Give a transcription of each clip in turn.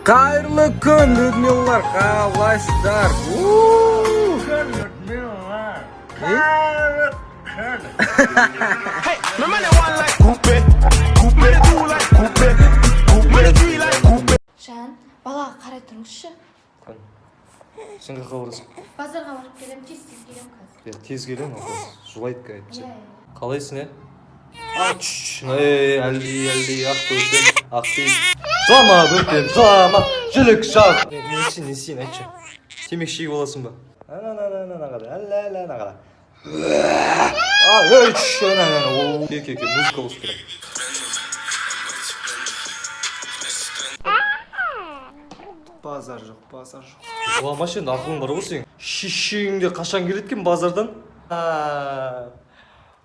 Қайырлы күн, Людмилалар, қалайсыздар? Не? Жан, балаға қарай тұрыңызшы. Сен қаяққа барасың? Базарға барып келемін, тез тез келемін қазір. Иә, тез келемін, апасы жылайды әйтпесе. Иә, иә. Қалайсың, е? Ей, әлди, әлди, ақ бөтен, ақ бейіт. Жылама, бөтен, жылама, жілік жақ. Не істейін, не істейін, айтшы. Темекі шегіп аласың ба? Ана, ана, ана, ана, қара, әлі, әлі, ана, қара. А, ей, шш, ана, ана, ана, о, ке, ке, ке, музыка қосып тұрамын. Базар жоқ, базар жоқ. Жыламашы енді, ақылың бар ғой сенің. Шешең де қашан келеді екен базардан?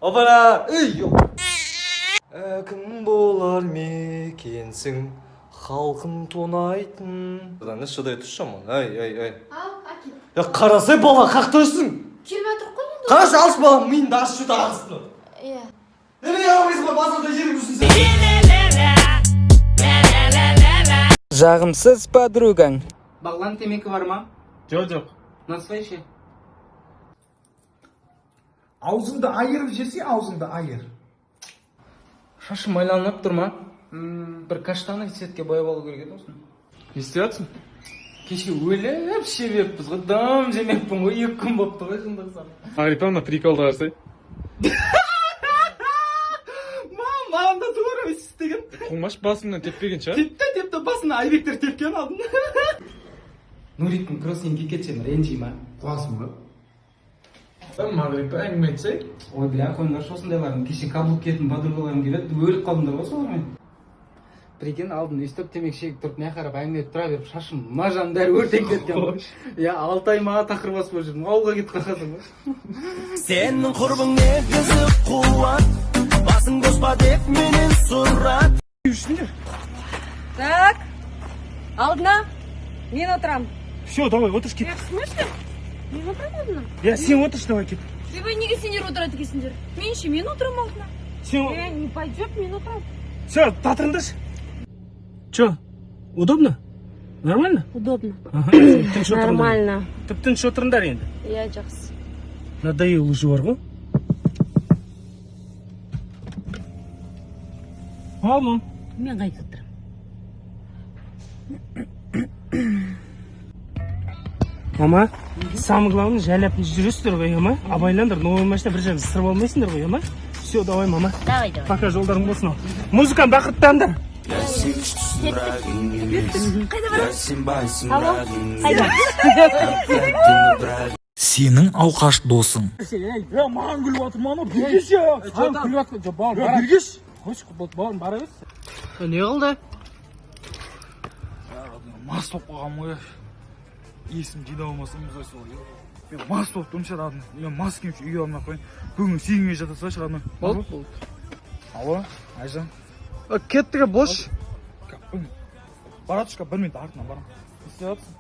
Опана, ей, Кім болар мекенсің, халқын тонайтын. Не шыдай тұршы жаман, ай, ай, ай. Ал, әкел. Я қарасай, бала, қақ тұрсың. Келіп жатыр ғой енді. Қарашы, алшы балам, миыңды ашып жіберді ағызды. Иә. Немене алмайсың ба, базарда еріп жүрсің сен? Жағымсыз подругаң. Бағлан, темекі бар ма? Жоқ, жоқ. Насвай ше? Аузыңды айырып жесе, аузыңды айыр. Шашым майланып тұр ма? Бір каштановый цветке бояп алу керек еді осыны. Не істеп жатсың? Кеше өліп шебеппіз ғой, дым жемеппін ғой, 2 күн болыпты ғой шындықсам. Мағрипа, мына приколды қарасай. Мам, маған да тура өйстіп істеген. Қумаш басымнан теппеген шығар. Тепті, тепті, басына Айбектер тепкен алдын. Нуриктің кроссин киіп кетсем, ренжи ма? Қуасың ба? Мағрипа, әңгіме айтсай. Ой, бля, қойыңдаршы осындайларын. Кеше каблук киетін подругаларым келеді, өліп қалдыңдар ғой солармен. Прикинь, алдын өйстіп темекі шегіп тұрып, мына қарап әңгіме айтып тұра беріп, шашым мына жағым бәрі өртеніп кеткен ғой. Иә, 6 ай ма тақыр басып болып жүрдім, ауылға кетіп қалғансың ғой. Сенің құрбың негізі қуат. Басың бос па деп менен сұрат. Так, алдына мен отырамын. Все, давай, отыршы, кет. Е, в смысле? Мен отырамын алдына. Я, сен отыршы, давай, кет. Себебі неге сендер отырады екенсіңдер? Мен ше, мен отырамын алдына. Сен. Е, не пойдет, мен отырамын. Все, татырыңдаршы. Че, удобно? Нормально? Удобно. Ага, тыныш отырыңдар. Нормально. Тып тыныш отырыңдар енді. Иә, жақсы. Надоел уже бар ғой. Ал, мам. Мен қайда отырамын? Мама, самое главное, жайлап жүресіздер ғой, ма? Абайлаңдар, новый машина бір жерін сырып алмайсыңдар ғой, ма? Все, давай, мама. Давай, давай. Пока, жолдарың болсын ал. Музыканы бақырттаңдар. Қайда барамыз? Алло, қайда? Сенің алқаш досың. Е, маған күліп жатыр ма анау? Бергеш. Саған күліп жатыр. Жоқ, бауырым, бара. Бергеш. Қойшы, бауырым, бара берші. Не қылды? Мас болып қалғанмын ғой. Есім жинай алмасам ғой сол. Мен мас болып тұрмын ше, родной. Мен мас күйімше үйге алмай ақ қояйын. Бүгін сенің үйге жата салайыншы, родной. Болды, болды. Алло, Айжан. Кеттік, бош. Братушка, бір минут артынан барамын. Не істеп жатсың?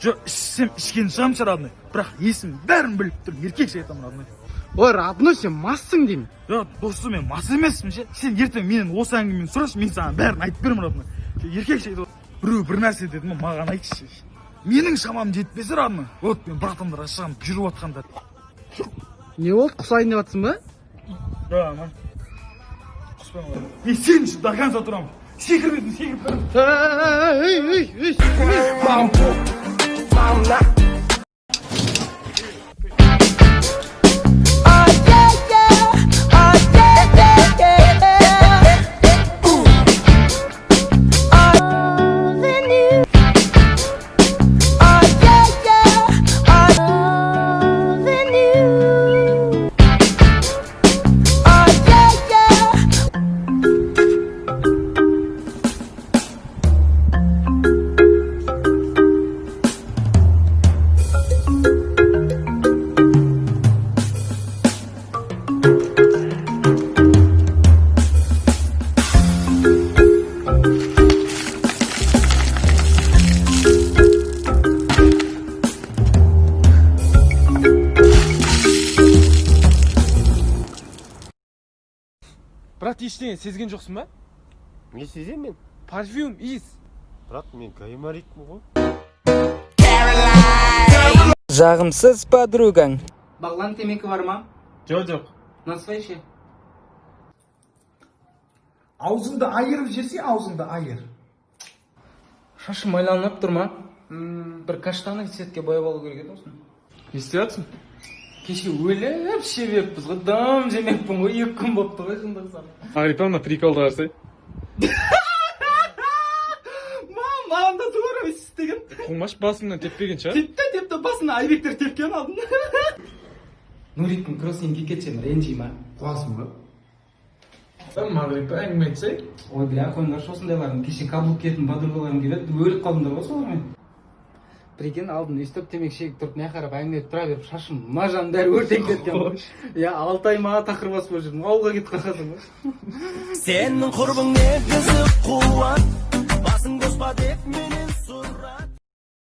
Жоқ, ішсем ішкен шығамын ше, родной. Бірақ есім бәрін біліп тұрмын. Еркекше айтамын, родной. Ой, родной, сен массың деймін. Жоқ, досым, мен мас емеспін ше. Сен ертең менен осы әңгімені сұрашы, мен саған бәрін айтып беремін, родной. Сен еркекше айтып, біреу бір нәрсе деді ма, маған айтшы. Менің шамам жетпесе, родной. Вот мен братандарға шығамын, жүріп жатқанда. Не болды, құсайын деп жатсың ба? Жоқ, ама. Құспаймын, родной. Мен сен үшін до конца тұрамын. Секірмедім, секіріп барамын. Ей, ей, ей. Брат, ештеңе сезген жоқсың ба? Не сеземін мен? Парфюм, иіс. Брат, мен гайморитпін ғой. Жағымсыз подругаң. Бағлан, темекі бар ма? Жоқ. Насвай ше? Аузыңды айырып жесе, аузыңды айыр. Шашым майланып тұр ма? Бір каштановый цветке бояп алу керек еді осыны. Не істеп жатырсың? Кеше өліп іше беріппіз ғой, дым жемеппін ғой, 2 күн болыпты ғой, шындық. Мағрипа, мына приколды қарасай. Мам, маған да тура өйстіп істеген. Қумаш басыңнан теппеген шығар. Тепті, тепті, басына Айбектер тепкен алдын. Нуриктің кроссин киіп кетсем, ренжи ма? Қуасың ба? Мағрипа, әңгіме айтсай. Ой, бля, қойыңдаршы осындайларын. Кеше каблук киетін подругаларым келеді, өліп қалдыңдар ғой солармен. Прикинь, алдын өйстіп темекі шегіп тұрып, мына қарап әңгіме айтып тұра беріп, шашым мына жағым бәрі өртеніп кеткен ғой. Иә, 6 ай ма тақыр басып болып жүрдім, ауылға кетіп қалғансың ғой. Сенің құрбың негізі қуат. Басың бос па деп менен